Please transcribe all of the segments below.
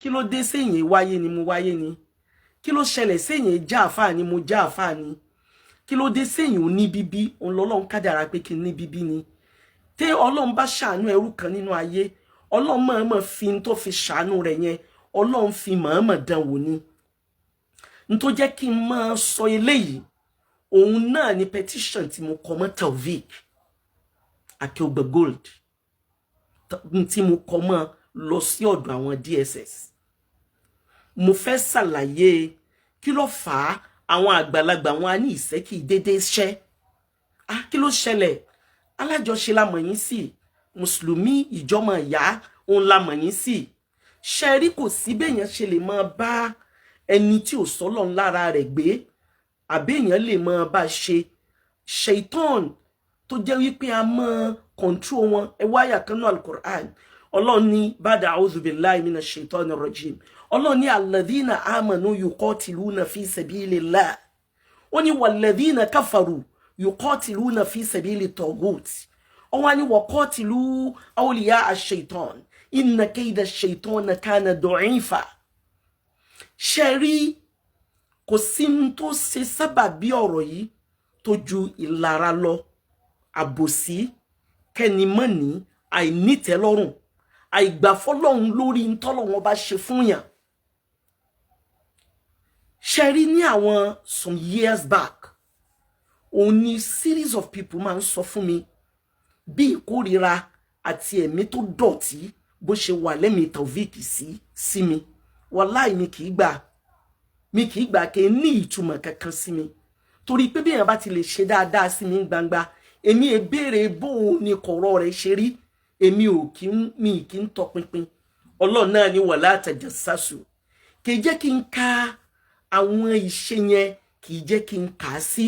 Kí ló dé séyìn wáyé ni mo wáyé ni? Kí ló ṣẹlẹ̀ séyìn já àfáà ni mo já àfáà ni? Kí ló dé séyìn ò ní bíbí? Òun lọ́lọ́run kádàrá pé kí n ní bíbí ni. Tẹ Ọlọ́run bá ṣàánú ẹrú kan nínú ayé, Ọlọ́run mọ̀ọ́mọ̀ fi ń tó fi ṣàánú rẹ̀ yẹn, Ọlọ́run fi mọ̀ọ́mọ̀ dán wò ni. N tó jẹ́ kí n máa sọ eléyìí, òun náà ni petition tí mo kọ mọ́ Taofeek Akeugba Gold, tí mo kọ mọ́ lọ sí ọ̀dọ̀ àwọn DSS. Mo fẹ́ ṣàlàyé kí ló fà á. Àwọn àgbàlagbà wọn á ní ìṣẹ́ kì í dédé ṣẹ́. Ah, kí ló ṣẹlẹ̀? Alájọṣe la mọ̀ yín sí, mùsùlùmí, ìjọmọ̀ ìyá òun la mọ̀ yín sí. Ṣe rí, kò sí béèyàn ṣe lè máa bá ẹni tí ò sọ́lọ̀ lára rẹ̀ gbé, àbí èèyàn lè máa bá ṣe ṣaitan tó jẹ́ wípé a máa control wọn. Ẹ wáyà kan náà, Alukur'an, Ọlọ́run ní bàdà a'udhu billahi minash shaitani rajim. Ọlọ́run ní alladhina amanu yuqatiluna fi sabilillah. Ó ní walladhina kafaru yuqatiluna fi sabili taghut. Ó wá ní waqatilu awliya ash-shaitan inna kayda ash-shaitana kana da'ifa. Ṣe rí, kò sí ní tó ṣe sábàbí ọ̀rọ̀ yìí tó ju ìlara lọ, àbòsí, kẹ́nimọ́ni, àìnítẹ́lọ́rùn, àìgbàfọ́lọ́hun lórí ntọ́lọ́wọ́n bá ṣe fún yàn. Ṣe rí, ní àwọn some years back, òun ni series of people máa ń sọ fún mi bí ìkórira àti ẹ̀mí tó dọ̀tí bó ṣe wà lẹ́mìí Taofeek sí mi. Wàláì, mi kì í gbà, mi kì í gbà kí n ní ìtumọ̀ kankan sí mi, torí pé bí èèyàn bá ti lè ṣe dáadáa sí mi gbangba, èmi è béèrè bóun ni kọ̀rọ̀ rẹ̀ ṣe rí. Èmi ò kí ń, mi kì í tọpinpin. Ọlọ́run náà ní wala tajassasu. Kì í jẹ́ kí n ka àwọn ìṣe yẹn, kì í jẹ́ kí n kà á sí,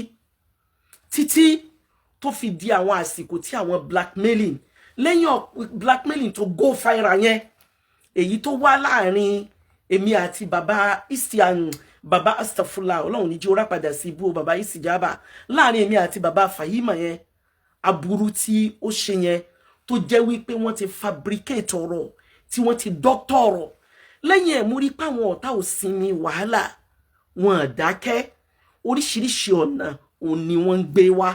títí tó fi di àwọn àsìkò tí àwọn blackmailing, lẹ́yìn blackmailing tó go viral yẹn, èyí tó wá láàrin èmi àti bàbá istian, bàbá astafula, Ọlọ́run ní jí ó rápadà sí ibú, bàbá Isijaba, láàrin èmi àti bàbá Fahima yẹn, aburú tí ó ṣe yẹn, tó jẹ́ wípé wọ́n ti fabricate ọ̀rọ̀, tí wọ́n ti doctor ọ̀rọ̀ lẹ́yìn ẹ̀, mú rí pé àwọn ọ̀tá ò sinmi wàhálà, wọn ò dákẹ́. Oríṣiríṣi ọ̀nà òun ni wọ́n ń gbé wá,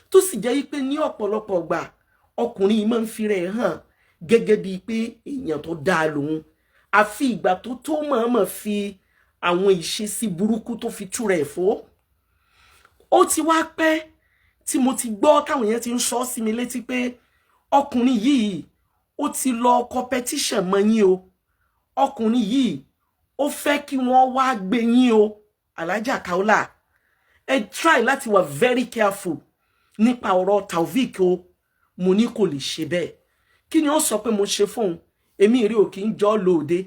tó sì jẹ́ wípé ní ọ̀pọ̀lọpọ̀ gbà, ọkùnrin yìí máa ń fi rẹ̀ hàn gẹ́gẹ́ bíi pé èèyàn tó dáa lòun, àfi ìgbà tó tó mọ̀ọ́mọ̀ fi àwọn ìṣesí burúkú tó fi tú rẹ̀ fó. Ó ti wá pẹ́ tí mo ti gbọ́ táwọn èèyàn ti ń sọ sí mi létí pé ọkùnrin yìí, ó ti lọ competition mọ́ yín o, ọkùnrin yìí, ó fẹ́ kí wọ́n wá gbé yín o. Alhaja Kaola, ẹ try láti wà very careful nípa ọ̀rọ̀ Taofeek o. Mo ní kò lè ṣe bẹ́ẹ̀. Kí ni ó sọ pé mo ṣe fóun? Èmi rí ò kì í jọ́ lóde,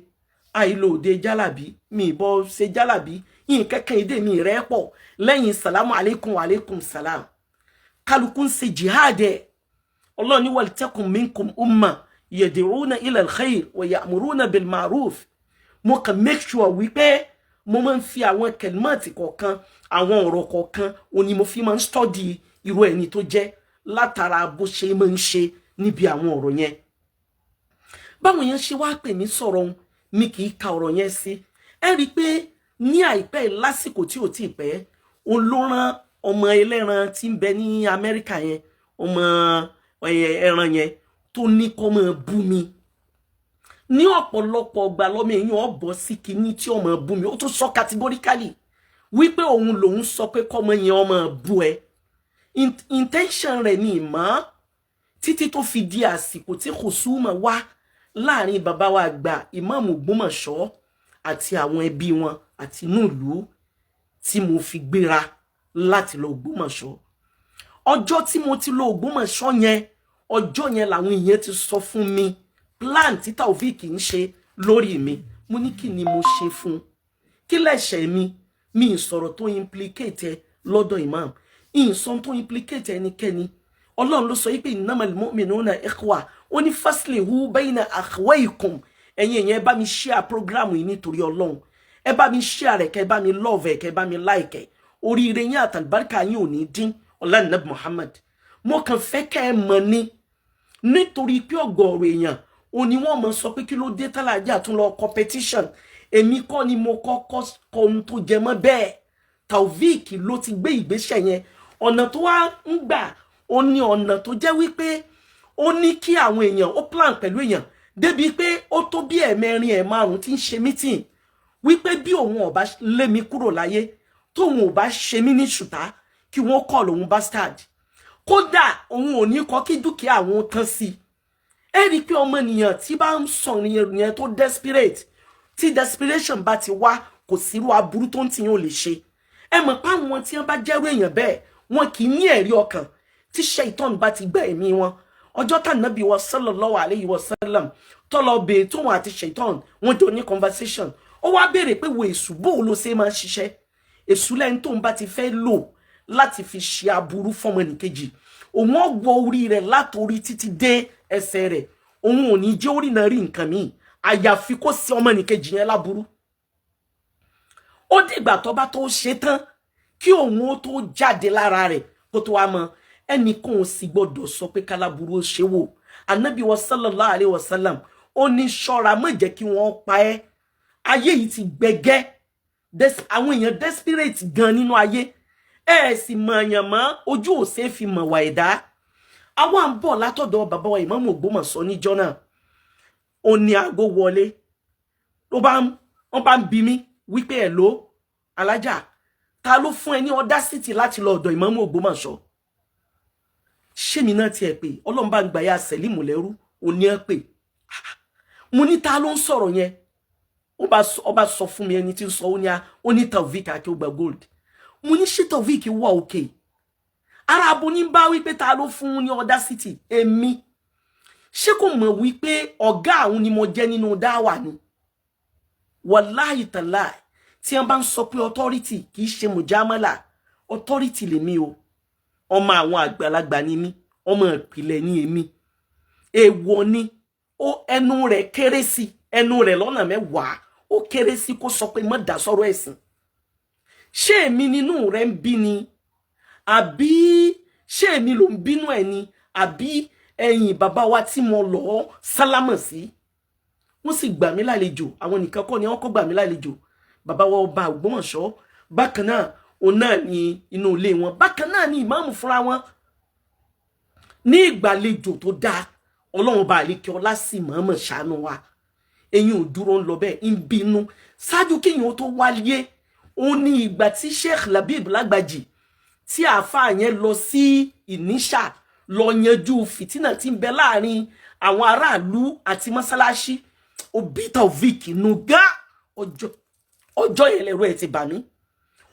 àìlóde jálàbí, mi ìbọn ṣe jálàbí yìí kẹ́kẹ́ èdè mi rẹ́ pọ̀ lẹ́yìn salamu aleykum aleykum salam. Kálukú ń ṣe jihad ẹ̀. Ọlọ́run ní waltakum minkum umma yad'una ila al-khayr wa ya'muruna bil ma'ruf. Mo kàn make sure wípé mo máa ń fi àwọn kẹlímọ̀tì kọ̀ọ̀kan, àwọn ọ̀rọ̀ kọ̀ọ̀kan, òun ni mo fi máa ń study irú ẹni tó jẹ́ látara bó ṣe máa ń ṣe níbi àwọn ọ̀rọ̀ yẹn. Báwọn yẹn ṣe wá pè mí sọ̀rọ̀ ohun, mi kì í ka ọ̀rọ̀ yẹn sí. Ẹ rí i pé ní àìpẹ́, lásìkò tí ò tí ì pẹ́, òun ló rán ọmọ ẹlẹ́ran tí ń bẹ ní Amẹ́ríkà yẹn, ọmọ ẹran yẹn tó ní kó máa bú mi ní ọ̀pọ̀lọpọ̀ ọgbà. Lọ́mọ èèyàn ọ̀bọ̀ sí kinní tí ọmọ bú mi, ó tún sọ categorically wípé òun lòun sọ pé kọ́mọ yẹn ọmọ bú ẹ. Intention rẹ̀ ní ìmọ̀ títí tó fi di àsìkò tí kòsúmọ̀ wá láàrin bàbá wa àgbà Ìmáàmù Ògbómọ̀ṣọ́ àti àwọn ẹbí wọn àti inú ìlú, tí mo fi gbéra láti lọ Ògbómọ̀ṣọ́. Ọjọ́ tí mo ti lọ Ògbómọ̀ṣọ́ yẹn, ọjọ́ yẹn làwọn èèyàn ti sọ fún mi plan tí Taofeek ń ṣe lórí mi. Mo ní kí ni mo ṣe fún? Kí lẹ̀ṣẹ̀ mi? Mi ì sọ̀rọ̀ tó implicate ẹ lọ́dọ̀ imam, ìsọ tó implicate ẹnikẹ́ni. Ọlọ́run ló sọ yìí pé innamal mu'minuna ikhwa. Ó ní faslihu bayna akhawaykum. Ẹ̀yin èèyàn, ẹ bá mi share program yìí nítorí Ọlọ́run. Ẹ bá mi share rẹ̀, kẹ́ ẹ bá mi love ẹ̀, kẹ́ ẹ bá mi like ẹ̀. Oríire yín àtàlùbáríkà yín ò ní dín ọlá. Muhammad, mo kàn fẹ́ kẹ́ ẹ mọ̀ ni, nítorí pé ọ̀gọ̀ọ̀rọ̀ èèyàn Òun ni wọ́n mọ̀ sọ pé kí ló dé tálàjà tún lọ competition. Èmi kọ́ ni mo kọ́kọ́ kọ ohun tó jẹ mọ́ bẹ́ẹ̀. Taofik ló ti gbé ìgbésẹ̀ yẹn. Ọ̀nà tó wá ń gbà ó ní ọ̀nà tó jẹ́ wípé ó ní kí àwọn èèyàn ó plan pẹ̀lú èèyàn débi pé ó tó bí ẹ̀mẹrin ẹ̀ márùn tí ń ṣe meeting wípé bí òun ò bá lé mi kúrò láyé, tóun ò bá ṣe mí ní ṣùtá, kí wọ́n kọ́ lòun bastard, kódà òun ò ní kọ́ kí dúkìá àwọn tán sí i. Ẹ rí i pé ọmọnìyàn tí bá ń sọ yẹn tó desperate, tí desperation bá ti wá, kò sírú aburú tó ń tiyàn ò lè ṣe. Ẹ mọ̀ pé àwọn tí wọ́n bá jẹ́rú èèyàn bẹ́ẹ̀, wọn kì í ní ẹ̀rí ọkàn. Tí ṣaitan bá ti gbẹ́ ẹ̀mí wọn, ọjọ́ tá nàbí wa sallallahu alayhi wa sallam tó lọ bèè tóun àti ṣaitan wọn jọ ní conversation, ó wá béèrè pé, wo èṣù, bó ló ṣe máa ń ṣiṣẹ́? Èṣù lẹ́yìn tóun bá ti fẹ́ lò láti fi ṣe aburú fọmọnìkejì, òun ó gbọ́ orí rẹ̀ látòrí títí dé ẹsẹ̀ rẹ̀. Òun ò ní jẹ́ orí náà rí nǹkan míì àyàfi kó sí ọmọnìkejì yẹn láburú. Ó dìgbà tó bá tó ṣe tán kí òun ó tó jáde lára rẹ̀ kó tó wá mọ. Ẹnìkan ò sì gbọdọ̀ sọ pé káláburú ó ṣe wò. Anabi wa sallallahu alayhi wa sallam, ó ní ṣọ́ra, má jẹ́ kí wọ́n pa ẹ́. Ayé yìí ti gbẹgẹ́, àwọn èèyàn desperate gan nínú ayé. Ẹ sì mọ̀ọ́yàn mọ́, ojú ò ṣeé fi mọ̀ wà ẹ̀dá. Àwa ń bọ̀ látọ̀dọ̀ bàbá wa Ìmáàmù Ògbómọ̀ṣọ́ níjọ́ náà, ó ní aago wọlé, ló bá wọ́n bá ń bi mí wípé, ẹ̀ ló alájà, ta ló fún ẹ ní audacity láti lọ ọ̀dọ̀ Ìmáàmù Ògbómọ̀ṣọ́? Ṣé mi náà tiẹ̀ pé Ọlọ́run bá ń gbà ya sẹ̀límù lẹ́rú òní ẹ pé mo ní ta ló ń sọ̀rọ̀ yẹn? Ó bá sọ fún mi ẹni tí ń sọ. Ó ní a ó ní Taofik Akeugba Gold. Mo ní ṣé Taofik wà òkè ara abo ní bá wípé ta ló fún un ní audacity? Èmi ṣé kò mọ̀ wípé ọ̀gá àwọn ni mo jẹ́ nínú dáwà ni? Wàláhì tàláì, tí wọ́n bá ń sọ pé authority, kì í ṣe mùjámálà, authority lèmi o. Ọmọ àwọn àgbàlagbà ni mí, ọmọ ìpìlẹ̀ ni èmi. Èèwọ̀ ni ó ẹnu rẹ̀ kéré sí ẹnu rẹ̀ lọ́nà 10, ó kéré sí kó sọ pé má dá sọ́rọ̀ ẹ̀sìn. Ṣé èmi nínú rẹ̀ ń bí ni, àbí ṣé èmi ló ń bínú ẹ̀ ni, àbí ẹ̀yìn bàbá wa tí mo lọ sálámọ̀ sí? Wọ́n sì gbà mí lálejò. Àwọn nìkan kọ́ ni wọ́n kọ́ gbà mí lálejò, bàbá wa ọba Ògbómọ̀ṣọ́ bákan náà, òun náà ní inú ilé wọn bákan náà ní ìmáàmù fúnra wọn ní ìgbàlejò tó dáa. Ọlọ́run bá àlékè ọlá sì mọ̀ọ́mọ̀ ṣàánú wa. Eyín ò dúró ń lọ bẹ́ẹ̀, ń bínú ṣáájú kéèyàn tó wáyé. Ó ní ìgbà tí Sheikh Labib Lágbàjì, tí àáfàá yẹn lọ sí Ìníṣà lọ yanjú fìtínà tí ń bẹ láàrin àwọn aráàlú àti mọ́sálásí, òbí Taofik nù gá. Ọjọ́ yẹn lẹ́rọ ẹ̀ ti bà mí.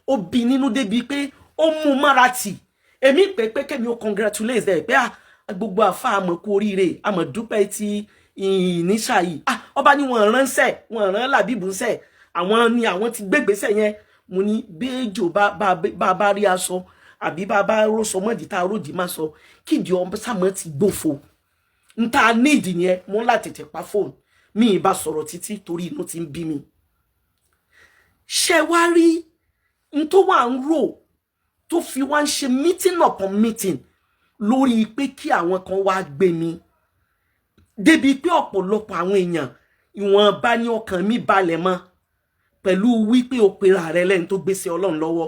Ó bí nínú débi pé ó mú mára tì. Èmi pé pé kẹ́mi ó congratulate ẹ̀ pé ah, gbogbo àfa, àmọ̀ kú oríire, àmọ̀ dúpẹ́ ti Ìníṣà yìí. Ah, ọba ní wọn ránṣẹ́, wọn rán Làbíbù ńṣẹ́, àwọn ni àwọn ti gbégbèsè yẹn. Mo ní béèjò bá bá rí aṣọ àbí bá bá rọ́ṣọ mọ́dì tá a ròdì má sọ kídìí ọmọ sàmọ́ ti gbófo n ta nídìí yẹn. Mo ń láti tètè pa fóònù mi ì bá sọ̀rọ̀ títí torí inú ti ń bí mi. Ṣé wá rí n tó wà ń rò tó fi wá ń ṣe meeting upon meeting lórí pé kí àwọn kan wá gbé mi débi pé ọ̀pọ̀lọpọ̀ àwọn èèyàn, ìwọ̀nba ní ọkàn mi balẹ̀ mọ́ pẹ̀lú wípé o pera rẹ lẹ́ni tó gbèsè Ọlọ́run lọ́wọ́.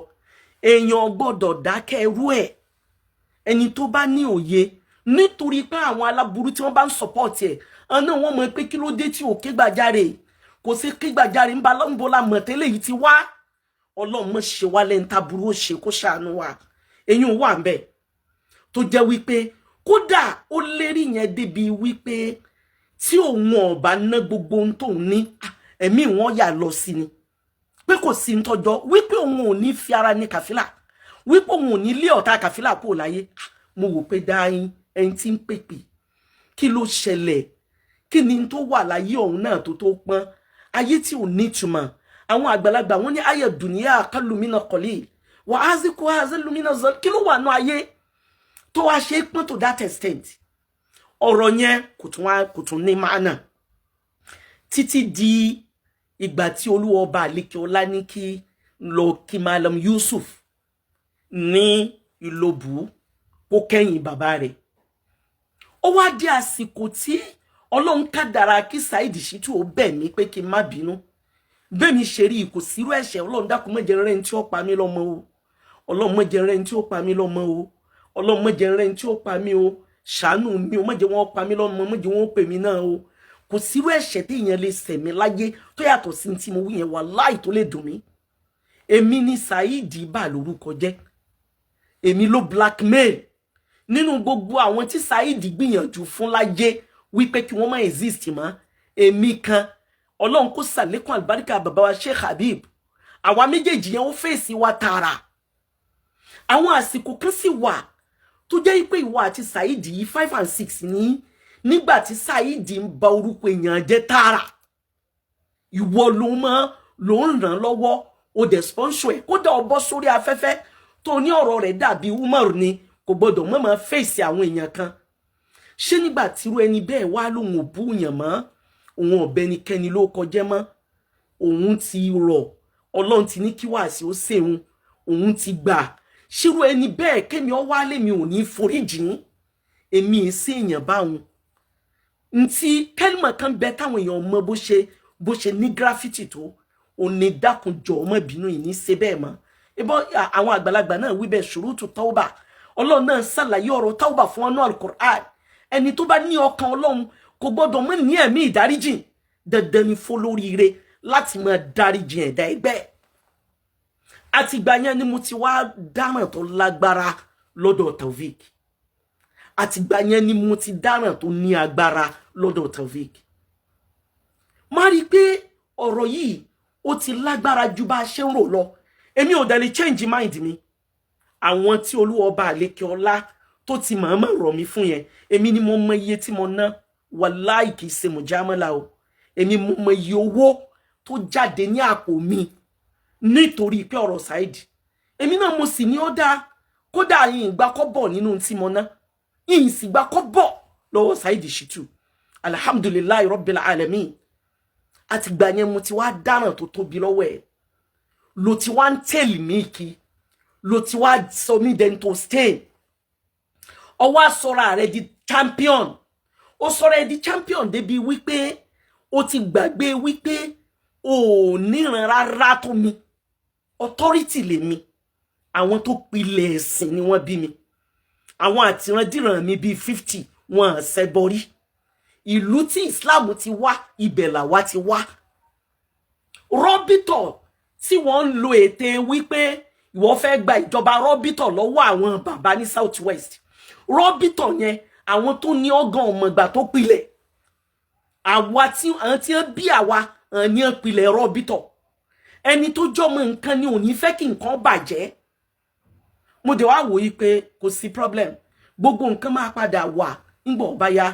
Èèyàn gbọ́dọ̀ dákẹ́ ẹrú ẹ̀, ẹni tó bá ní òye, nítorí pé àwọn aláburú tí wọ́n bá ń support ẹ̀ ọ̀nà wọn mọ̀ pé kí ló dé tí ò ké gbàjarè, kò sí ké gbàjarè ń bá la mọ̀ tẹ́lẹ̀ yìí ti wá. Ọlọ́run mọ̀ ṣe wá lẹ́ni táburú ó ṣe, kó ṣàánú wa. Eyín wà ń bẹ̀ tó jẹ́ wípé kódà ó lérí yẹn débi wípé tí òun ọ̀bá ná gbogbo ohun tóun ní, ẹ̀mí wọn yà lọ sí ni pé kò sí ntọ́jọ́ wípé òun ò ní fi ara ní kàfílà, wípé òun ò ní lé ọ̀tá kàfílà kúrò láyé. Mo wò pé dáhìn ẹni tí ń pèpè, kí ló ṣẹlẹ̀? Kí ni tó wà láyé ọ̀hún náà tó pọ́n ayé tí ò nítumọ̀? Àwọn àgbàlagbà wọn ní ayé dùnìyà akálùmínà kọ̀lí wà á sì kó azẹ́lùmínà zọ. Kí ló wà nù ayé tó wá ṣe é pọ́n to that extent? Ọ̀rọ̀ yẹn kò tún wá, kò tún ní máànà títí di ìgbà tí Olúwa ọba àlekè ọlá ní kí lọ kí Malam Yusuf ní Ìlòbù kó kẹ́yìn bàbá rẹ̀. Ó wá di àsìkò tí Ọlọ́run kádàrá kí Saheed Shittu ó bẹ̀ mí pé kí n má bínú. Bẹ́ẹ̀ mi ṣe rí, kò sírú ẹ̀ṣẹ̀. Ọlọ́run dákun, má jẹ́ rẹ́ni tí ó pa mí lọ́mọ o. Ọlọ́run, má jẹ́ rẹ́ni tí ó pa mí lọ́mọ o. Ọlọ́run, má jẹ́ rẹ́ni tí ó pa mí o. Ṣàánú mi o, má jẹ́ wọ́n pa mí lọ́mọ, má jẹ́ wọ́n pè mí náà o. Kò sírú ẹ̀ṣẹ̀ tí èèyàn lè ṣẹ̀ mí láyé tó yàtọ̀ sí tí mo wí yẹn, wàláì, tó lè dùn mí. Èmi ni Saheed bà lórúkọ jẹ́, èmi ló blackmail. Nínú gbogbo àwọn tí Saheed gbìyànjú fún láyé wípé kí wọ́n má exist mọ́, èmi kan. Ọlọ́run kó sàlékún àlùbáríkà bàbá wa Sheikh Habib. Àwa méjèèjì yẹn, ó fèsì wa tààrà. Àwọn àsìkò kan sì wà tó jẹ́ pé ìwọ àti Saheed yìí, 5 and 6 ní nígbà tí Saheed ń ba orúkọ èèyàn jẹ́ tààrà, ìwọ ló mọ́ ló ń ràn lọ́wọ́, o dẹ̀ sponsor ẹ̀. Kódà ó bọ́ sórí afẹ́fẹ́ tó ní ọ̀rọ̀ rẹ̀ dàbí Umar ni, kò gbọ́dọ̀ mọ̀ máa fèsì àwọn èèyàn kan. Ṣé nígbà tírú ẹni bẹ́ẹ̀ wá lòun ò bú yàn mọ́, òun ọ̀bẹ nikẹ́ni ló kọjẹ́ mọ́, òun ti rọ̀, Ọlọ́run ti ní kí wàásì ó ṣèun, òun ti gbà, ṣírú ẹni bẹ́ẹ̀ kémi ọ wá lèmi ò ní foríjìn? Èmi ì sí èèyàn báwọn. Ntí kẹ́lìmọ̀ kan bẹ táwọn èèyàn mọ bó ṣe ní gravity tó òní, dákunjọ ọmọ ìbínú yìí ní ṣe bẹ́ẹ̀ mọ́. Ìbọn àwọn àgbàlagbà náà wí bẹ́ẹ̀, ṣurutu tauba. Ọlọ́run náà ṣàlàyé ọ̀rọ̀ tauba fún ọnà Alukur'an. Ẹni tó bá ní ọkàn Ọlọ́run kò gbọ́dọ̀ mọ́ ní ẹ̀mí ìdáríjìn. Dandan ni fọlóríire láti máa dáríjìn ẹ̀dá ẹgbẹ́. Àtìgbà yẹn ni mo ti wá dáràn tó lágbára lọ́dọ̀ Taofik. Àtìgbà yẹn ni mo ti dáràn tó ní agbára lọ́dọ̀ Taofik. Má rí i pé ọ̀rọ̀ yìí, ó ti lágbára ju bá a ṣe ń rò lọ. Èmi ò dẹ̀ lè change mind mi. Àwọn tí Olúwa ọba àlékè ọlá tó ti mọ̀ọ́mọ̀ rọ̀ mí fún yẹn, èmi ni mo mọ iye tí mo ná. Wàláì, kì í ṣe mùjámọ́lá o. Èmi mo mọ iye owó tó jáde ní àpò mi nítorí pé ọ̀rọ̀ Saheed. Èmi náà mo sì ní ó dáa. Kódà yìí ìgbà kọ́ bọ̀ nínú tí mo ná yìí sì gbà kọ́ bọ̀ lọ́wọ́ Saheed Shittu. Alhamdulillahi rabbil alamin. Àtìgbà yẹn mo ti wá dáràn tó tóbi lọ́wọ́ ẹ̀, ló ti wá ń tẹ̀lé mi kí ló ti wá sọ mí dẹni tó stain. Ọwọ́ àsọ̀rọ̀ rẹ̀ di champion. Ó sọ̀rọ̀ ẹ̀ di champion débi wípé ó ti gbàgbé wípé ò níran rárá tó mi. Authority lèmi. Àwọn tó pilẹ̀ ẹ̀sìn ni wọ́n bí mi. Àwọn àtìrandíran mi bíi 50, wọn à ṣẹbọ rí. Ìlú tí Islam ti wá, ibẹ̀ làwa ti wá. Rọ́bìtọ̀ tí wọ́n ń lo ète wípé ìwọ fẹ́ gba ìjọba rọ́bìtọ̀ lọ́wọ́ àwọn bàbá ní South West, rọ́bìtọ̀ yẹn, àwọn tó ní ọgàn ọmọgbà tó pilẹ̀ àwa tí àwọn tí wọ́n bí àwa àwọn ní wọ́n pilẹ̀ rọ́bìtọ̀. Ẹni tó jọmọ nǹkan ni ò ní fẹ́ kí nǹkan bàjẹ́. Mo dẹ̀ wá wòye pé kò sí problem, gbogbo nǹkan máa padà wà ńgbọ̀ ọba ya.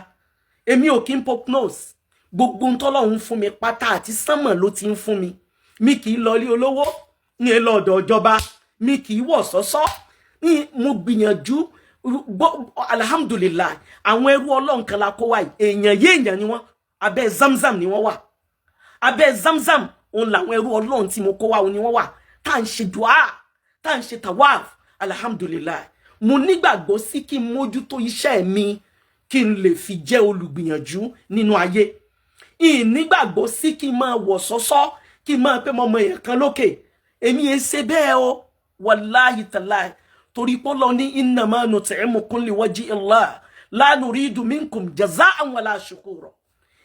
Èmi ò kí ń poke nose. Gbogbo ń tọ́lọ́run fún mi pátá àti sánmọ̀ ló ti ń fún mi. Mi kì í lọ ilé olówó ní lọ ọ̀dọ̀ ìjọba, mi kì í wọ̀ sọ́sọ́ ní. Mo gbìyànjú, alhamdulillahi. Àwọn ẹrú Ọlọ́run kan la kó wá yìí. Èèyàn yéèyàn ni wọ́n. Abẹ́ Zamzam ni wọ́n wà. Abẹ́ Zamzam òun làwọn ẹrú Ọlọ́run tí mo kó wá òun ni wọ́n wà, tá à ń ṣe dùá, tá à ń ṣe tawaf. Alhamdulillahi, mo nígbàgbọ́ sí kí n mójútó iṣẹ́ mi, kí n lè fi jẹ́ olùgbìyànjú nínú ayé. Ìnígbàgbọ́ sí kí n máa wọ̀ sọ́sọ́, kí n máa pé mo mọ èèyàn kan lókè. Èmi ẹ ṣe bẹ́ẹ̀ o, wàláhì tàláhì, torí pé Ọlọ́hun ní innama nut'imukum liwajhi Allah, la nuridu minkum jaza'an wala shukura.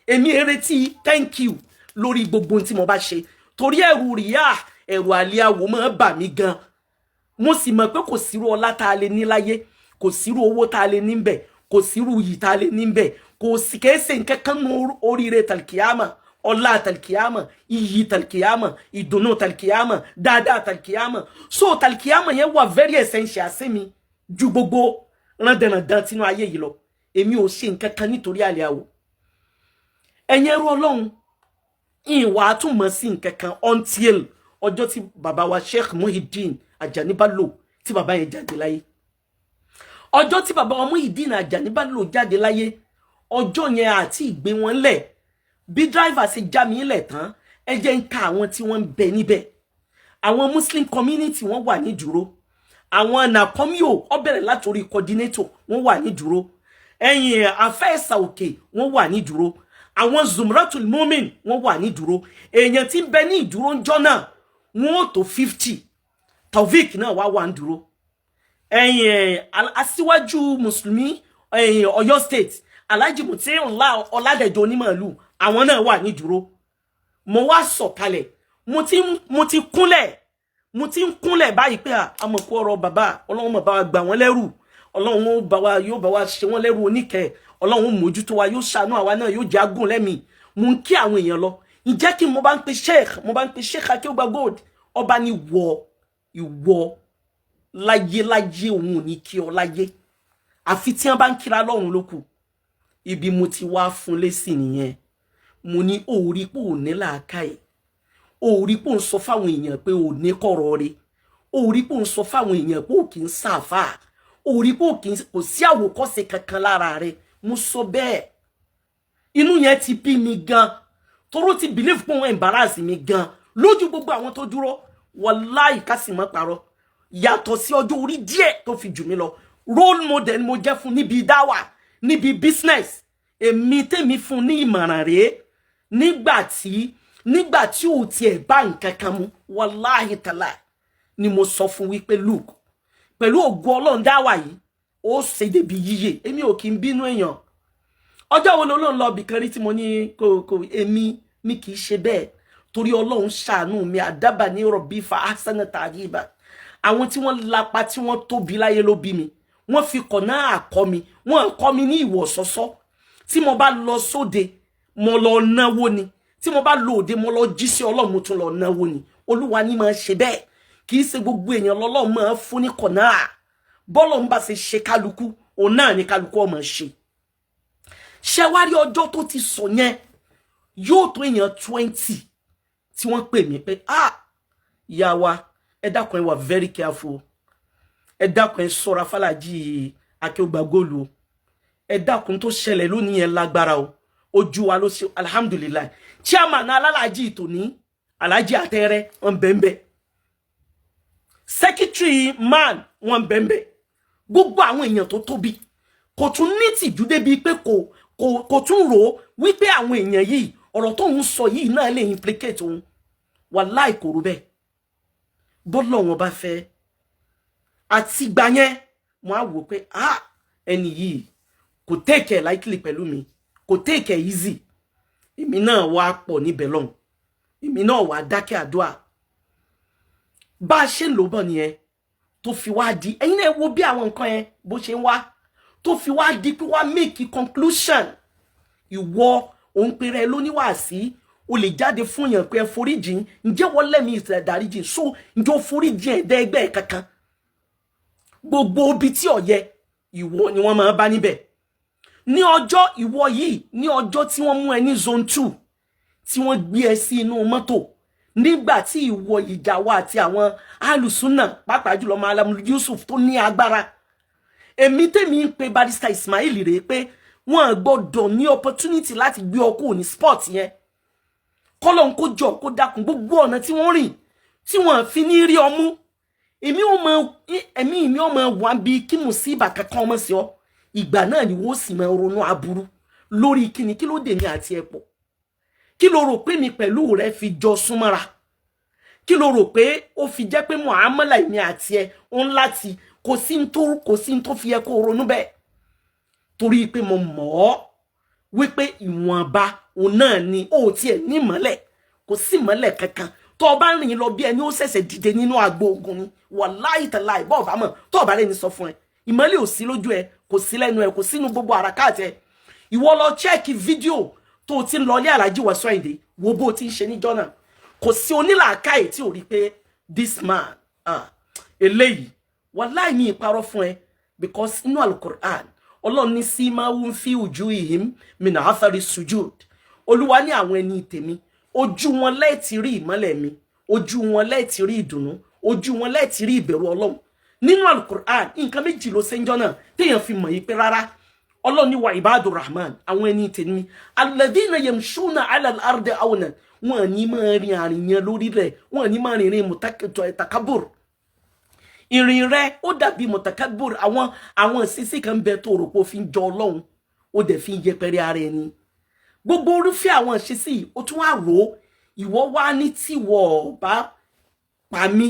Èmi ẹ retí thank you lórí gbogbo ohun tí mo bá ṣe, torí ẹ̀rù ríyà, ẹ̀rù àlíyàwó máa bà mí gan. Mo sì mọ̀ pé kò sírú ọlá tá a lè ní láyé, kò sírú owó tá a lè ní bẹ̀, kò sírú iyì tá a lè ní bẹ̀, kò sì kèé nǹkan kan nù oríire tàlkìyàmà, ọlá tàlkìyàmà, iyì tàlkìyàmà, ìdùnnú tàlkìyàmà, dáadáa tàlkìyàmà. So tàlkìyàmà yẹn wà very essential sí mi ju gbogbo rándanrandan tínú ayé yìí lọ. Èmi ò ṣe nǹkan kan nítorí àlẹ́ àwọ̀. Ẹ̀yin ẹrú Ọlọ́run, ìwà túmọ̀ sí nǹkan kan until ọjọ́ tí bàbá wa Sheikh Muhyiddin Ajani Bello, tí bàbá yẹn jáde láyé. Ọjọ́ tí bàbá wa Muhyiddin Ajani Bello jáde láyé, ọjọ́ yẹn àti ìgbé wọn lẹ̀. Bí driver ṣe já mi lẹ̀ tán, ẹ jẹ́ ń ka àwọn tí wọ́n ń bẹ níbẹ̀. Àwọn Muslim community, wọ́n wà ní dúró. Àwọn NACOMYO, ó bẹ̀rẹ̀ látòrí coordinator, wọ́n wà ní dúró. Ẹ̀yìn afẹ́ẹ̀sà òkè, wọ́n wà ní dúró. Àwọn Zumratul Mumin, wọ́n wà ní ìdúró. Èèyàn tí ń bẹ ní ìdúró ńjọ́ náà, wọ́n ó tó 50. Taofik náà wá wà ń dúró. Ẹ̀yìn ẹ̀, aṣíwájú mùsùlùmí ẹ̀yìn Ọ̀yọ́ State, Alhaji Mutiullah Ọládẹjọ Onímọ̀lù, àwọn náà wà ní ìdúró. Mo wá sọ̀kalẹ̀, mo ti kúnlẹ̀, mo ti ń kúnlẹ̀ báyìí pé àmọ̀kú ọ̀rọ̀ bàbá. Ọlọ́run mọ̀ bá wa gbà wọ́n lẹ́rù, Ọlọ́run ó bá wa, yóò bá wa ṣe wọ́n lẹ́rù oníkẹ́, Ọlọ́run ó mójútó wa, yóò ṣàánú àwa náà, yóò jẹ́ agùn lẹ́mìí. Mo ń kí àwọn èèyàn lọ. Ǹjẹ́ kí mo bá ń pe sheikh, mo bá ń pe Sheikh Akéwùgbà Gold, ọba ní wọ ìwọ láyé láyé, òun ò ní kí ọ láyé, àfi tí wọ́n bá ń kíra lọ́run ló kù. Ibi mo ti wá fún lésì nìyẹn. Mo ní òórí pò ní làákàyè, òórí pò ń sọ fáwọn èèyàn pé ò ní kọ̀rọ̀ rẹ̀, òórí pò ń sọ fáwọn èèyàn pé ò kì í sàfà, òórí pò kì í kò sí àwòkọ́ṣe kankan lára rẹ̀. Mo sọ bẹ́ẹ̀, inú yẹn ti bí mi gan, toró ti believe pé òun embarrass mi gan lójú gbogbo àwọn tó dúró. Wàláì, ká sì má parọ́, yàtọ̀ sí ọjọ́ orí díẹ̀ tó fi jù mí lọ, role model ni mo jẹ́ fún níbi dáwà, níbi business. Èmi tèmi fún ní ìmọ̀ràn rèé nígbà tí ò tiẹ̀ bá nǹkan kan mu. Wàláhì tàlà ni mo sọ fún wípé, look, pẹ̀lú ògo Ọlọ́run, dáwà yìí ó ṣe débi yíyè. Èmi ò kí ń bínú èèyàn. Ọjọ́ wo ló ń lọ bìkan rí tí mo ní kò èmi mi kì í ṣe bẹ́ẹ̀, torí Ọlọ́run ṣàánú mi. Àdábà ní rọ̀bì fa ahsana ta'diba. Àwọn tí wọ́n lapa, tí wọ́n tóbi láyé ló bí mi. Wọ́n fi kọ̀nà àkọ́ mi, wọ́n kọ́ mi ní ìwọ̀ sọ́sọ́. Tí mo bá lọ sóde, mo lọ náwó ni. Tí mo bá lọ òde, mo lọ jí sí Ọlọ́run, mo tún lọ náwó ni. Olúwa ní máa ṣe bẹ́ẹ̀. Kì í ṣe gbogbo èèyàn lọ́lọ́run máa fún ní kọ̀nà. Bọ́lọ̀ ń bá ṣe ṣe kálukú, òun náà ní kálukú ọmọ ṣe. Ṣé wá rí ọjọ́ tó ti sọ yẹn, yóò tó èèyàn 20 tí wọ́n pè mí pé, "Ah, ìyá wa, ẹ dákun, ẹ wà very careful, ẹ dákun, ẹ ṣọ́ra fàlàjì Akéwùgbà Góòlù, ẹ dákun, tó ṣẹlẹ̀ lónìí yẹn lágbára o." Ojú wa ló ṣe. Alhamdulillahi, chairman alálàájì ìtòní, Aláàjì Àtẹrẹ, wọn bẹ́ẹ̀, secretary man wọn bẹ́ẹ̀, gbogbo àwọn èèyàn tó tóbi. Kò tún ní tìjú débi pé kò tún rò ó wípé àwọn èèyàn yìí, ọ̀rọ̀ tó ń sọ yìí náà lè implicate òun. Wàláì, kò rò bẹ́ẹ̀. Bọ́lọ̀ wọn bá fẹ́ àtìgbà yẹn, mo á wò pé, ah, ẹni yìí kò take it lightly pẹ̀lú mi, kò take it easy. Èmi náà wá pọ̀ níbẹ̀ lọ́hùn, èmi náà wá dákẹ́ àdúrà. Bá a ṣe ń lò bọ̀ nìyẹn, tó fi wá di, ẹ̀yin náà wo bí àwọn nǹkan yẹn bó ṣe ń wá, tó fi wá di pé wá make conclusion. Ìwọ òun pèrè lóníwàásí, o lè jáde fún yàn pé ẹ foríjìn. Ǹjẹ́ wọ́n lẹ́mìí ìdáríjì so? Ǹjẹ́ o foríjìn ẹ̀dá ẹgbẹ́ kankan? Gbogbo ibi tí ó yẹ, ìwọ ni wọ́n máa bá níbẹ̀. Ní ọjọ́ ìwọ yìí, ní ọjọ́ tí wọ́n mú ẹ ní Zone 2, tí wọ́n gbé ẹ sí inú mọ́tò, nígbà tí ìwọ ìjà wa àti àwọn alùsùnà, pàápàá jùlọ Malam Yusuf tó ní agbára, èmi tèmi ń pe Barrister Ismail rèé pé wọ́n gbọ́dọ̀ ní opportunity láti gbé ọ kúrò ní spot yẹn. Kọ́lọ̀ ń kó jọ, kó dákun, gbogbo ọ̀nà tí wọ́n rìn tí wọ́n fi ní rí ọmú, èmi ò mọ, ẹ̀mí mi ò mọ wà bí kí mùsíbà kankan ọmọ sí ọ. Ìgbà náà ni wọ́n sì máa ronú aburú lórí kíni. Kí ló dé mi àti ẹ̀ pọ̀? Kí ló rò pé mi pẹ̀lú rẹ fi jọ súnmọ́ra? Kí ló rò pé ó fi jẹ́ pé muamala mi àti ẹ ń láti kò sí tó fi yẹ kó ronú bẹ́ẹ̀? Torí pé mo mọ̀ ọ́ wípé ìwọ̀nba òun náà ni ó tiẹ̀ ní ìmọ́lẹ̀, kò sí ìmọ́lẹ̀ kankan. Tó o bá rìn lọ bí ẹni ó ṣẹ̀ṣẹ̀ dìde nínú agbo ogun ni. Wàláhì tàláhì, bọ́ọ̀ bá mọ̀, tó o bá rẹ́ni sọ fún ẹ, ìmọ́lẹ̀ ò sí lójú ẹ, kò sí lẹ́nu ẹ, kò sínú gbogbo àràkáàtì ẹ. Ìwọ lọ check fídíò tó o ti ń lọ ilé Alhaji Wasiu Ayinde, wo bó o ti ń ṣe níjọ́ náà. Kò sí onílàákàyè tí ò rí pé this man, ah, eléyìí, wàláhì, mi ìparọ́ fún ẹ, because inú Alukur'an, Ọlọ́run ní sí máa ń fi wujuhihim min athari sujud. Olúwa ní àwọn ẹni tèmi, ojú wọn lẹ́ẹ̀tì rí ìmọ́lẹ̀ mi, ojú wọn lẹ́ẹ̀tì rí ìdùnnú, ojú wọn lẹ́ẹ̀tì rí ìbẹ̀rù Ọlọ́run. Nínú Alukur'an, nǹkan méjì ló ṣe ń jọ́ náà téèyàn fi mọ̀ yìí pé rárá, Ọlọ́run ní wa ibadu rahman, àwọn ẹni tèmi, alladhina yamshuna ala al-ardi awna. Wọn ní máa rin àrìyàn lórí rẹ̀, wọn ní máa rìnrìn mutakabur. Ìrìn rẹ ó dàbí mutakabur. Àwọn ìṣesí kan bẹ tó rò pé ó fi ń jọ Ọlọ́run, ó dẹ̀ fi ń yẹpẹrẹ ara ẹni. Gbogbo orúfẹ́ àwọn ìṣesí yìí, ó tún wá rò ó. Ìwọ wá ní tíwọ ọba pa mí,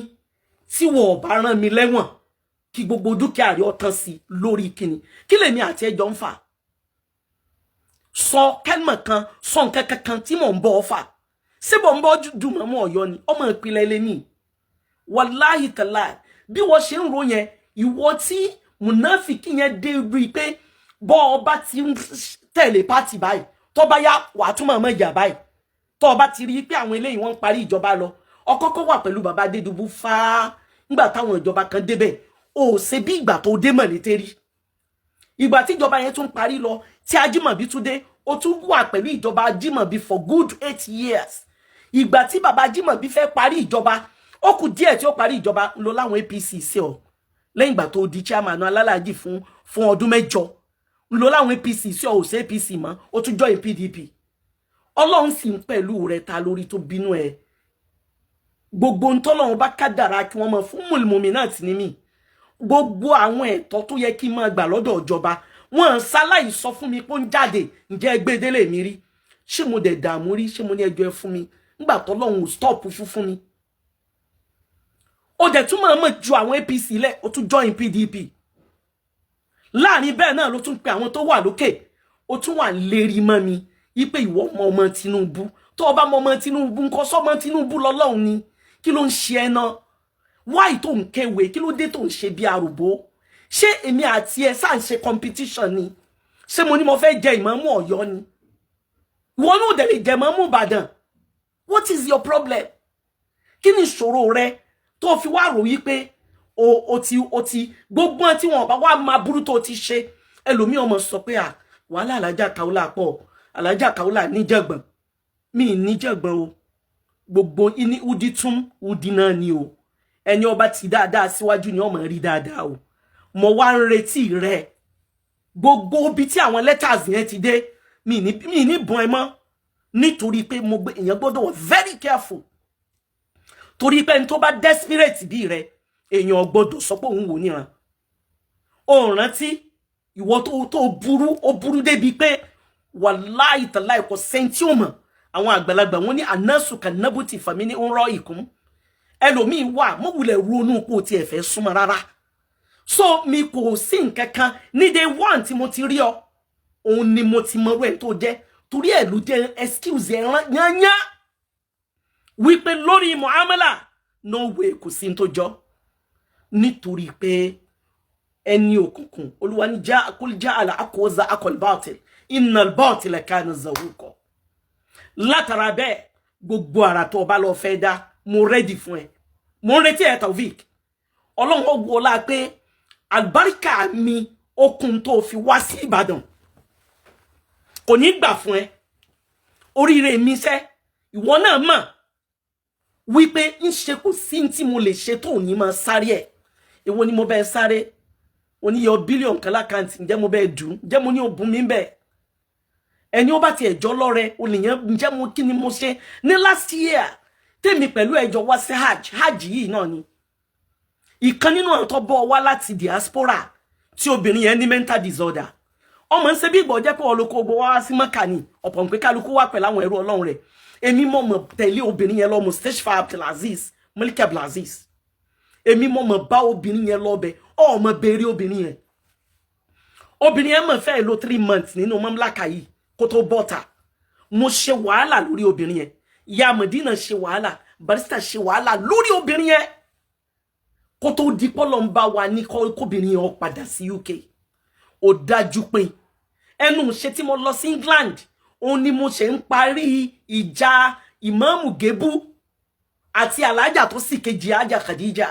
tíwọ ọba rán mi lẹ́wọ̀n, kí gbogbo dúkìá rẹ̀ ó tán sí lórí kíni? Kí lèmi àti ẹjọ́ ń fà? Sọ kẹ́lmọ̀ kan, sọ nǹkan kankan tí mò ń bọ́ ọ fà. Ṣé mò ń bọ́ dùn mọ́ Ọ̀yọ́ ni? Ọmọ ìpìlẹ̀ ilé ní wàláhì tàlá. Bí wọ́n ṣe ń ro yẹn, ìwọ tí mùnáfìkì yẹn dé rí i pé bọ́ ọba ti ń tẹ̀lé party báyìí, tó bá yá, wàá tún mọ̀ ìyá báyìí. Tó ọba ti rí i pé àwọn eléyìí wọ́n ń parí ìjọba lọ, ọkọ́kọ́ wà pẹ̀lú bàbá Adédùbú fáá. Nígbà táwọn ìjọba kan débẹ̀, ò ṣe bí ìgbà tó dé mọ̀létérí. Ìgbà tí ìjọba yẹn tún parí lọ, tí Ajímọ̀bí tún dé, ó tún wà pẹ̀lú ìjọba Ajímọ̀bí for good 8 years. Ìgbà tí bàbá Ajímọ̀bí fẹ́ parí ìjọba, ó kù díẹ̀ tí ó parí ìjọba lọ, láwọn APC sí ọ. Lẹ́yìn ìgbà tó di chairman alálàájì fún ọdún 8 ń lọ, láwọn APC sí ọ. Ò sí APC mọ́, ó tún join PDP. Ọlọ́run sì ń pẹ̀lú rẹ̀. Ta lórí tó bínú ẹ̀? Gbogbo ń tọ́lọ́run bá kádàrá kí wọ́n mọ̀ fún mùlùmùmí náà tì ní mí. Gbogbo àwọn ẹ̀tọ́ tó yẹ kí n máa gbà lọ́dọ̀ ìjọba, wọn ṣaláì sọ fún mi pé ó ń jáde. Ǹjẹ́ ẹgbẹ́ délé mi rí? Ṣé mo dẹ̀ dààmú rí? Ṣé mo ní ẹjọ́ ẹ fún mi nígbà tọ́lọ́run ò stop fún mi? Ó dẹ̀ tún máa mọ̀ ju àwọn APC lẹ̀, ó tún join PDP. Láàrin bẹ́ẹ̀ náà ló tún pe àwọn tó wà lókè, ó tún wà lérí mọ́ mi wípé ìwọ ọmọ ọmọ Tinubu. Tó o bá mọ ọmọ Tinubu ńkọ́? Sọmọ Tinubu lọ́lọ́run ni? Kí ló ń ṣe ẹ náà? Wáì tó ń kéwèé, kí ló dé tó ń ṣe bí arúgbó? Ṣé èmi àti ẹ sáà ń ṣe competition ni? Ṣé mo ní mo fẹ́ jẹ ìmáàmù Ọ̀yọ́ ni? Ìwọ náà dẹ̀ lè jẹ ìmáàmù Ìbàdàn. What is your problem? Kí ni ìṣòro rẹ tó fi wá rò wípé o ti gbogbo tí wọn bá wá máa burú tó ti ṣe? Ẹlòmíì ọmọ sọ pé à wàhálà Alájà Kaola pọ̀, Alájà Kaola níjàngbọ̀n. Mi níjàngbọ̀n o. Gbogbo ní udi tún udi náà ni o. Ẹni ọba ti dáadáa síwájú ni ọmọ rí dáadáa o. Mo wá ń retí rẹ. Gbogbo ibi tí àwọn letters yẹn ti dé, mi ní bọ́n ẹ mọ́, nítorí pé mo gbé èèyàn gbọ́dọ̀ wà very careful, torí pé ẹni tó bá desperate bí rẹ, èèyàn gbọ́dọ̀ sọ pé òun wò níran. Ó rántí ìwọ tó burú, ó burú débi pé wàláì tàláì kò sẹ́ńtì ò mọ̀. Àwọn àgbàlagbà wọn ní anásù kànábùtì fàmí ní ń rọ ìkún. Ẹlòmíín wà mọ̀wulẹ̀ ronú kó tiẹ̀ fẹ́ súnmọ́ rárá. So mi kò sí nǹkan kan. Ní day one tí mo ti rí ọ, òun ni mo ti mọrú ẹ̀ tó jẹ́. Torí ẹ̀ ló jẹ́ excuse ẹ̀ yányá wípé lórí muamala, no way, kò sí tó jọ, nítorí pé ẹni òkùnkùn. Olúwa ní já kul já àlà akọ̀ọ́zà akọ̀l bátil innal batila kana zahuqa. Látara bẹ́ẹ̀, gbogbo àrà tó o bá lọ fẹ́ dá, mo ready fún ẹ, mo ń retí ẹ. Taofik, Ọlọ́run ó wọlá pé àlùbáríkà mi okun tó fi wá sí Ìbàdàn kò ní gbà fún ẹ. Oríire mi sẹ́, ìwọ náà mọ̀ wípé ń ṣe kò sí tí mo lè ṣe tó ní máa sáré ẹ̀. Èwo ni mo bẹ́ẹ̀ sáré oníyọ bílíọ̀nù kan l'account? Ǹjẹ́ mo bẹ́ẹ̀ dùn? Ǹjẹ́ mo ní òbún mi bẹ́ẹ̀? Ẹni ó bá tiẹ̀ jọ lọ́rẹ olèyàn. Ǹjẹ́ mo kí ni mo ṣe ní last year tèmi pẹ̀lú ẹjọ́ wá sí hajj? Hajj yìí náà ni ìkan nínú àwọn tó bọ́ wá láti diaspora tí obìnrin yẹn ní mental disorder. Ọmọ ń ṣe bí ìgbọ̀ jẹ́ pé ọlọ́kọ̀ gbọ́ wá sí Mọ́kà ni. Ọ̀pọ̀ ń pé kálukú wá pẹ̀lú àwọn ẹrú Ọlọ́run rẹ̀. Èmi mọ̀ mọ̀ tẹ̀lé obìnrin yẹn lọ, Mustapha Abdulaziz, Malik Abdulaziz. Èmi mọ̀ mọ̀ bá obìnrin yẹn lọ́bẹ̀. Ọmọ béèrè obìnrin yẹn. Obìnrin yẹn mọ̀ fẹ́ lò 3 months nínú mamlaka yìí kó tó bọ́ta. Mo ṣe wàhálà lórí obìnrin yẹn. Ìyá Madina ṣe wàhálà, barista ṣe wàhálà lórí obìnrin yẹn kó tó di pọ́lọ́ ń bá wa ní kóbìnrin yẹn ó padà sí UK. Ó dájú pé ẹnu ṣe tí mo lọ sí England, òun ni mo ṣe ń parí ìjà ìmáàmù Gébú àti alájà tó sì kejì ajá Khadija,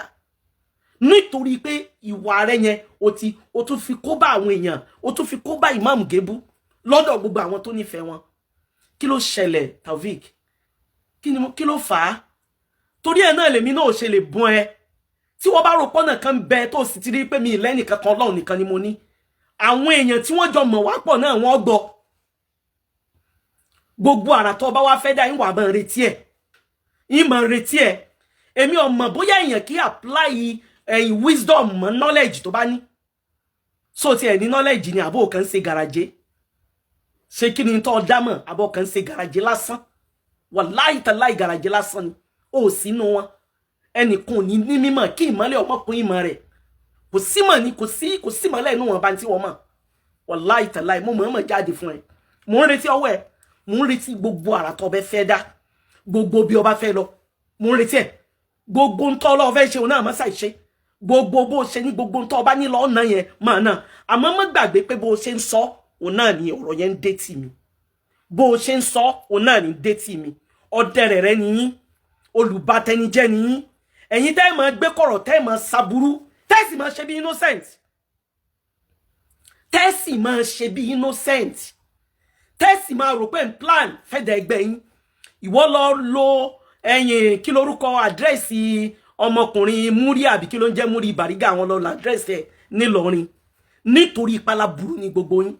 nítorí pé ìwà rẹ yẹn, o ti o tún fi kó bá àwọn èèyàn, o tún fi kó bá ìmáàmù Gébú lọ́dọ̀ gbogbo àwọn tó nífẹ̀ẹ́ wọn. Kí ló ṣẹlẹ̀, Taofik? Kí ni kí ló fà á? Torí ẹ̀ náà lèmi náà ò ṣe lè bọ́n ẹ. Tí wọ́n bá rò pọ́nà kan bẹ tó sì ti rí pé mi lẹ́nìkan kan, Ọlọ́run nìkan ni mo ní. Àwọn èèyàn tí wọ́n jọ mọ̀ wá pọ̀ náà, wọ́n gbọ́. Gbogbo àrà tó bá wá fẹ́ dá yín, wà máa retí ẹ̀, yín máa retí ẹ̀. Èmi ò mọ̀ bóyá èèyàn kí apply ẹ̀yìn wisdom mọ́ knowledge tó bá ní. So ti ẹ̀ ní knowledge ni àbó kan ṣe garaje. Ṣé kí ni tó dámọ̀? Àbọ̀ kan ṣe gàràjé lásán, wàláì tàláì, gàràjé lásán ni ó sínú wọn. Ẹnìkan ò ní ní mímọ̀ kí ìmọ́lẹ̀ ọmọkùnrin ìmọ̀ rẹ̀ kò símọ̀ ni, kò sí, kò símọ̀lẹ̀ inú wọn bá ń tí wọ́n mọ̀. Wàláì tàláì, mo mọ̀ ọ́n mọ̀ jáde fún ẹ. Mò ń retí ọwọ́ ẹ, mò ń retí gbogbo àrà tó bẹ fẹ́ dá, gbogbo bí ọba fẹ́ lọ, mò ń retí ẹ. Gbogbo ń tọ́ ọlọ́ọ̀ fẹ́ ṣe òun náà mọ́ ṣàìṣe gbogbo bó ṣe ní, gbogbo ń tọ́ ọba nílò ọ̀nà yẹn máa náà. Àmọ́ má gbàgbé pé bó ṣe ń sọ òun náà ni ọ̀rọ̀ yẹn ń dé tì mí. Bó ṣe ń sọ òun náà ní dé tì mí. Ọdẹ rẹ nìyí, olùbátẹnijẹ́ nìyí. Ẹ̀yin tẹ́ ẹ̀ máa gbé kọ̀rọ̀, tẹ́ ẹ̀ máa ṣàbúrú, tẹ́ ẹ̀ sì máa ṣe bí innocent, tẹ́ ẹ̀ sì máa ṣe bí innocent, tẹ́ ẹ̀ sì máa rò pé ń plan fẹ́dẹ̀ ẹgbẹ́ yín. Ìwọ lọ lo ẹ̀yìn, kí lorúkọ address ọmọkùnrin múrí, àbí kí ló ń jẹ́ múrí Bàrígà? Àwọn lọ address ẹ̀ nílọrin nítorí ìpalá burú ní gbogbo yín.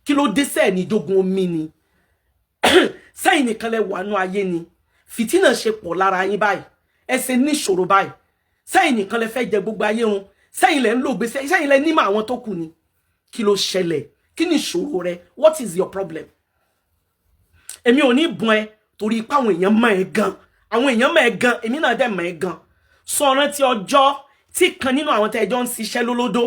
Kí ló dé sẹ́ẹ̀ ní jogun omi ni? Sẹ́yìn nìkan lẹ wà nú ayé ni fìtínà ṣe pọ̀ lára yín báyìí, ẹ ṣe níṣòro báyìí. Sẹ́yìn nìkan lẹ fẹ́ jẹ gbogbo ayé run? Sẹ́yìn lẹ ń lò gbèsè? Sẹ́yìn lẹ nímọ̀ àwọn tó kù ni? Kí ló ṣẹlẹ̀? Kí ni ìṣòro rẹ? What is your problem? Èmi ò ní bùn ẹ torí ipá àwọn èèyàn mọ̀ ẹ́ gan, àwọn èèyàn mọ̀ ẹ́ gan, èmi náà dẹ̀ mọ̀ ẹ́ gan. Sọ rántí ọjọ́ tí kan nínú àwọn tẹ́ ẹjọ́ ń ṣiṣẹ́ lólódó,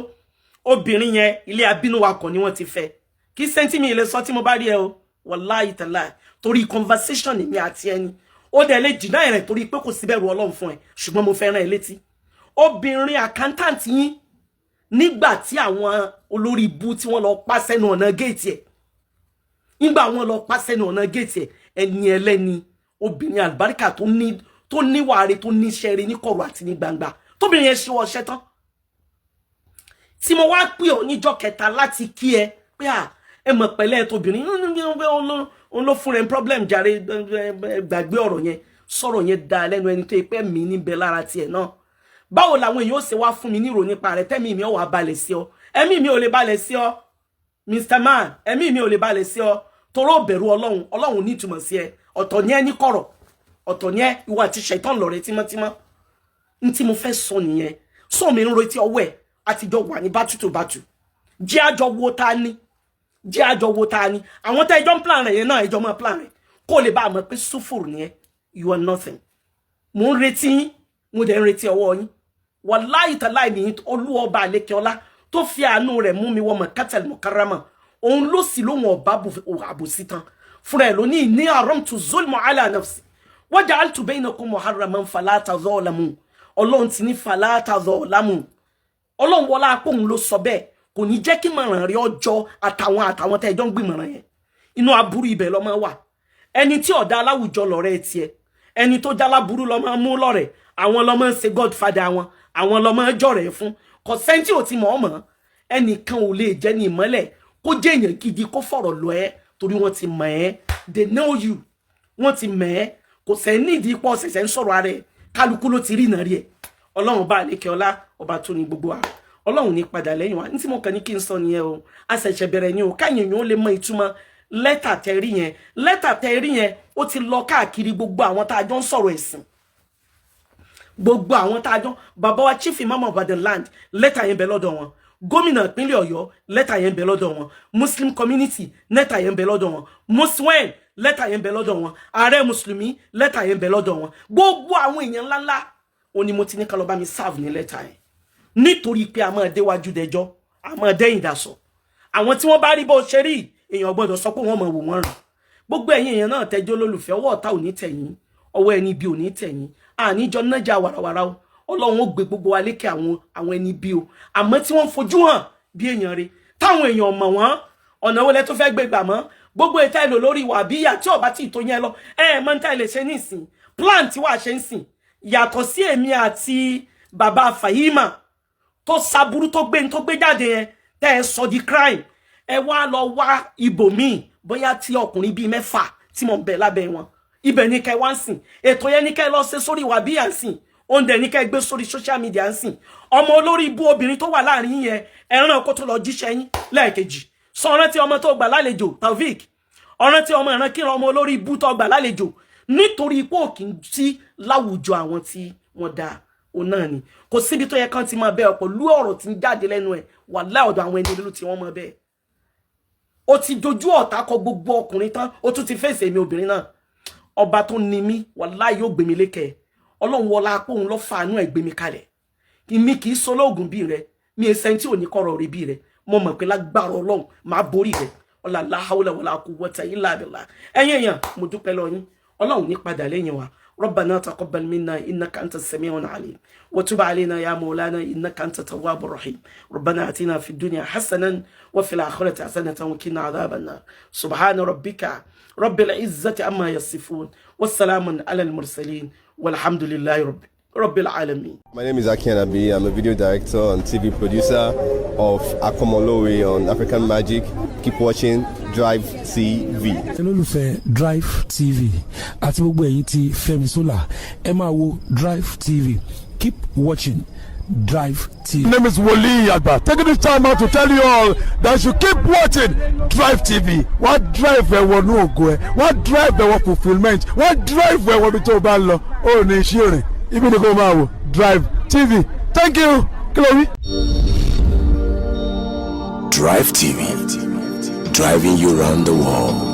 obìnrin yẹn, ilé abínúwakọ̀ ni wọ́n ti fẹ́. Kí sẹ́ńtì mi lè sọ tí mo bá rí ẹ o, wàláhì tàláhì, torí conversation mi àti ẹni ó dẹ̀ lè jìnnà rẹ̀ torí pé kò síbẹ̀rù Ọlọ́run fún ẹ, ṣùgbọ́n mo fẹ́ rán ẹ létí. Obìnrin accountant yín, nígbà tí àwọn olórí ibú tí wọ́n lọ pa sẹ́nu ọ̀nà géètì ẹ̀, nígbà wọ́n lọ pa sẹ́nu ọ̀nà géètì ẹ̀, ẹni ẹlẹ́ni, obìnrin àlùbáríkà tó ní, tó níwàre, tó níṣẹ́ rí ní kọ̀rọ̀ àti ní gbangba, tóbìnrin yẹn ṣe ọṣẹ́ tán tí mo wá pè ọ́ níjọ́ kẹta láti kí ẹ pé à ẹ mọ̀ pẹ̀lẹ́ tóbìnrin òun ló fún rẹ problem jàre, gbàgbé ọ̀rọ̀ yẹn, sọ̀rọ̀ yẹn da lẹ́nu ẹni tó yẹ pé mi níbẹ̀ lára tiẹ̀ náà. Báwo làwọn èèyàn ó ṣe wá fún mi nírò nípa rẹ tẹ́mi mi ò wá balẹ̀ sí ọ? Ẹ̀mí mi ò lè balẹ̀ sí ọ, Mr Man, ẹ̀mí mi ò lè balẹ̀ sí ọ toró bẹ̀rù Ọlọ́run. Ọlọ́run ní ìtumọ̀ sí ẹ. Ọ̀tọ̀ ní ẹ ní kọ̀rọ̀, ọ̀tọ̀ ní ẹ, ìwà àti ṣẹ̀tàn lọ̀rẹ́ tímọ́tímọ́. N tí mo fẹ́ sọ nìyẹn. Sọ mi ń retí ọwọ́ ẹ̀, àtijọ́ wà ní bátú tó bátú. Jẹ́ àjọ wo ta ni, jẹ́ àjọ wo ta ni. Àwọn tẹ́ ẹjọ́ ń plan rẹ̀ yẹn náà, ẹjọ́ máa plan rẹ̀ kó lè bá a mọ̀ pé sùfùrù ni ẹ. You are nothing. Mo ń retí yín, mo dẹ̀ ń retí ọwọ́ yín. Wàláhì tàláì ní Olúọba àlékeọlá tó fi àánú rẹ̀ mú mi wọ Makatal Mukarrama, òun ló sì lóhun ọba àbòsí tán fúnra ẹ̀ lóní ní haramtu zulmu ala nafsi waja'altu bainakum muharraman fala tadhalamu. Ọlọ́run ti ní fala tadhalamu. Ọlọ́run wọlá apóhun ló sọ bẹ́ẹ̀, kò ní jẹ́ kí mọ̀ràn rí ọjọ́ àtàwọn tẹ́ ẹjọ́ ń gbìmọ̀ràn yẹn. Inú aburú ibẹ̀ lọ́mọ wà. Ẹni tí ọ̀dà aláwùjọ lọ̀rẹ́ tiẹ̀, ẹni tó jáláburú lọ́mọ mú lọ́rẹ̀, àwọn lọ́mọ ń ṣe godfather wọn, àwọn lọ́mọ jọ̀rẹ̀ fún. Kò sẹ́ńtì ò ti mọ̀ ọ́ mọ̀. Ẹnìkan ò lè jẹ́ ní ìmọ́lẹ̀ kó jẹ́ èèyàn gidi kó fọ̀rọ̀ lọ ẹ́ torí wọ́n ti mọ̀ ẹ́. They know you, wọ́n ti mọ̀ ẹ́. Kò sẹ́ nídìí pọ̀ ṣẹ̀ṣẹ̀ ń sọ̀rọ̀ ara ẹ̀, kálukú ló ti rí ìnà rí ẹ̀. Ọlọ́run bá àlékè ọlá, ọba tó ní gbogbo wa, Ọlọ́run ní padà lẹ́yìn wa. Ní tí mo kàn ní kí n sọ nìyẹn o. A ṣẹ̀ṣẹ̀ bẹ̀rẹ̀ ni o. Káyìn èèyàn ó lè mọ ìtumọ̀ lẹ́tà tẹ rí yẹn. Lẹ́tà tẹ rí yẹn, ó ti lọ káàkiri gbogbo àwọn tá a jọ ń sọ̀rọ̀ ẹ̀sìn, gbogbo àwọn tá a jọ. Bàbá wa Chief Imam of Ibadan land, lẹ́tà yẹn bẹ lọ́dọ̀ wọn. Gómìnà ìpínlẹ̀ Ọ̀yọ́, lẹ́tà yẹn bẹ lọ́dọ̀ wọn. Muslim community, lẹ́tà yẹn bẹ lọ́dọ̀ wọn. Muslim, lẹ́tà yẹn bẹ lọ́dọ̀ wọn. Ààrẹ mùsùlùmí, lẹ́tà yẹn bẹ lọ́dọ̀ wọn. Gbogbo àwọn èèyàn ńláńlá ó ní mo ti ní ká lọ bá mi serve ní lẹ́tà yẹn, nítorí pé a máa déwájú dẹjọ́, a máa dẹ́yìn dasọ. Àwọn tí wọ́n bá rí bó ṣe rí, èèyàn gbọ́dọ̀ sọ pé wọ́n máa wò wọ́n ràn. Gbogbo ẹ̀yin èèyàn náà tẹjọ́ lólùfẹ́, ọwọ́ ọ̀tá ò ní tẹ̀yìn, ọwọ́ ẹni bí ò ní tẹ̀yìn. Àníjọ nájà wàràwàrà o. Ọlọ́run ó gbé gbogbo wa lékè àwọn ẹni bí o, àmọ́ tí wọ́n fojú hàn bí èèyàn rẹ̀ táwọn èèyàn mọ̀ wọ́n. Ọ̀nà wo lẹ tó fẹ́ gbé gbà mọ́? Gbogbo ètò ìlò lórí ìwà àbíyà tí ọba tí ì tó yẹn lọ, ẹ ẹ mọ̀ ní tá ẹ lè ṣe nísìn. Plan tí wàá ṣe ń sìn yàtọ̀ sí èmi àti bàbá Fahima tó saburú, tó gbé tó gbé jáde yẹn tẹ́ ẹ sọ di crime. Ẹ wá lọ wá ibòmíì, bóyá tí ọkùnrin bíi mẹ́fà tí mo ń bẹ lábẹ́ wọn, ibẹ̀ ní kẹ́ wá ń sìn. Ètò yẹn ní kẹ́ lọ ṣe sórí ìwà bíyà ń sìn, oúnjẹ ní kẹ́ gbé sórí social media ń sìn. Ọmọ olórí ibú obìnrin tó wà láàrin yẹn, ẹran kó tó lọ jíṣẹ́ yín lẹ́ẹ̀kejì. Sọ rántí ọmọ tó gbà lálejò, Taofik, ọ̀rántí ọmọ ìrankíran, ọmọ olórí ibú tó gbà lálejò, nítorí ipò òkì sí láwùjọ àwọn tí wọ́n dá òun náà ni. Kò síbi tó yẹ kán ti máa bẹ ọ pẹ̀lú ọ̀rọ̀ tí ń jáde lẹ́nu ẹ̀. Wà láọ̀dọ̀ àwọn ẹni olú tí wọ́n máa bẹ. Ó ti dojú ọ̀tá kọ gbogbo ọkùnrin tán, ó tún ti fèsì èmi obìnrin náà. Ọba tó ní mí, wàláhì, yóò gbé mi lékè. Ọlọ́run wọlá apó òun lọ́ fàánú ẹ̀ gbé mi kalẹ̀. Mi kì í sọlọ́ọ̀gùn bí rẹ, mi ẹ sẹ́ni tí ò ní kọ̀rọ̀ rí bí rẹ. Mo mọ̀ pé lágbára Ọlọ́run, máa borí rẹ. Ọlá la hawla wala quwwata illa billah. Ẹ̀yin èèyàn, mo dúpẹ́ lọ yín. Ọlọ́run ní padà lẹ́yìn wa. ربنا تقبل منا إنك أنت السميع العليم وتب علينا يا مولانا إنك أنت التواب الرحيم. ربنا آتنا في الدنيا حسنة وفي الآخرة حسنة وقنا عذاب النار. سبحان ربك رب العزة عما يصفون والسلام على المرسلين والحمد لله رب العالمين. My name is Aki Anabi. I'm a video director and TV producer of Akomolowe on African Magic. Keep watching Drive TV. Olólùfẹ́ Drive TV àti gbogbo ẹ̀yin tí Fẹ́mi Sola, ẹ máa wo Drive TV. Keep watching Drive TV. My name is Wole Agba. Taking this time out to tell you all that you keep watching Drive TV. Wọ́n drive ẹ wọnú ògo ẹ, wọ́n drive ẹ wọ fulfilment, wọ́n drive ẹ wọ ibi tó o bá ń lọ. Ó ní iṣẹ́ rìn, ibi ni kò máa wò Drive TV. Thank you. Kí ló wí? Drive TV, driving you round the world.